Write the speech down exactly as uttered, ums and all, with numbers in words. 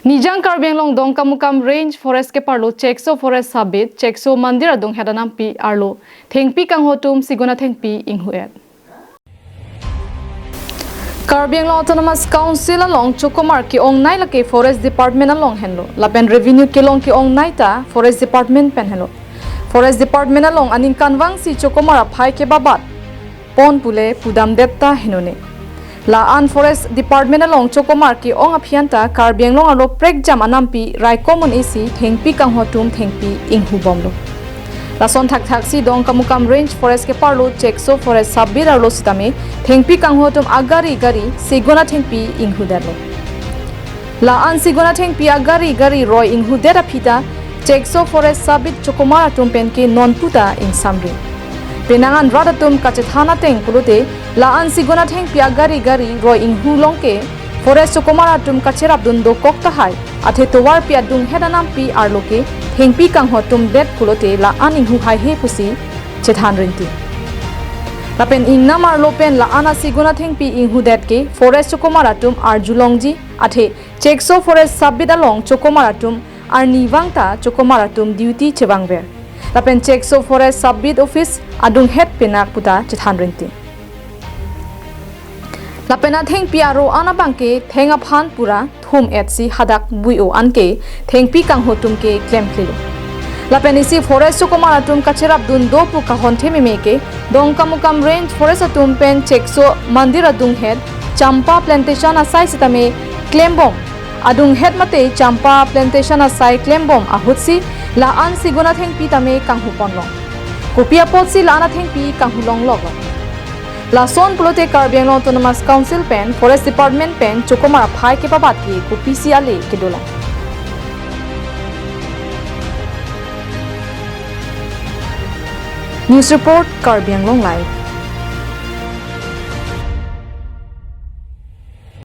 Nijang Karbi Anglong Dongkamukam Range Forest keparlo Chekso Forest Sub-Beat, Chekso Mandir adunghet anampi arlo thengpi kangho atum sigon athengpi inghu-et. Karbi Anglong Autonomous Council along chokomar ke-ongnei lake Forest Department along henlo. Lapen revenue kelong ke-ongnei ta Forest Department pen henlo. Forest Department along aningkanvangsi chokomar aphai kebabat pon pule pudamdet ta henone. La-an Forest Department along chokomar ke-ong aphi anta Karbi Anglong arlo prekjam anampi raikom un-esi thengpi kangho atum thengpi inghubomlo. Lason thakthaksi Dongkamukam Range Forest keparlo Chekso Forest Sub-Beat arlo sitame thengpi kangho atum agari gari sigon athengpi inghudetlo. La-an sigon athengpi agari gari roi inghudet aphi ta Chekso Forest Sub-Beat chokomar atum pen ke nonpu ta ingsamri. Penang an rat atum kachethan ateng pulote la-an sigon athengpi agari gari roi inghu along ke Forest chokomar atum kacherapdun dokok tahai, athe tovarpi adunghet anampi arlo ke thengpi kangho atum det pulote la-an inghu haihe pusi chethan rinti. Lapen ingnam arlo pen la-an asigon athengpi inghudet ke Forest chokomar atum arjulongji, athe Chekso Forest Sub-Beat along chokomar atum arnivang ta chokomar atum duty chevangver. Lapen Chekso Forest Sub-Beat Office adunghet penak puta chethan rinti. Lapen athengpi aro an abang ke theng aphan pura thum-etsi hadak bui-o anke thengpi kangho atum ke klemklelo. Lapen isi Forest chokomar atum kacherapdun do pu kahonthe meme ke Dongkamukam Range Forest atum pen Chekso Mandir adunghet Champa Plantation asai sitame klembom. Adunghet mate Champa Plantation asai klembom ahutsi la-an sigon athengpi tame kanghuponlong. Kopi apotsi la-an athengpi kanghulonglok? Lason pulote Karbi Anglong Autonomous Council pen Forest Department pen chokomar aphai kebabat ke kopisi ale kedolang. News report, Karbi Anglong Live.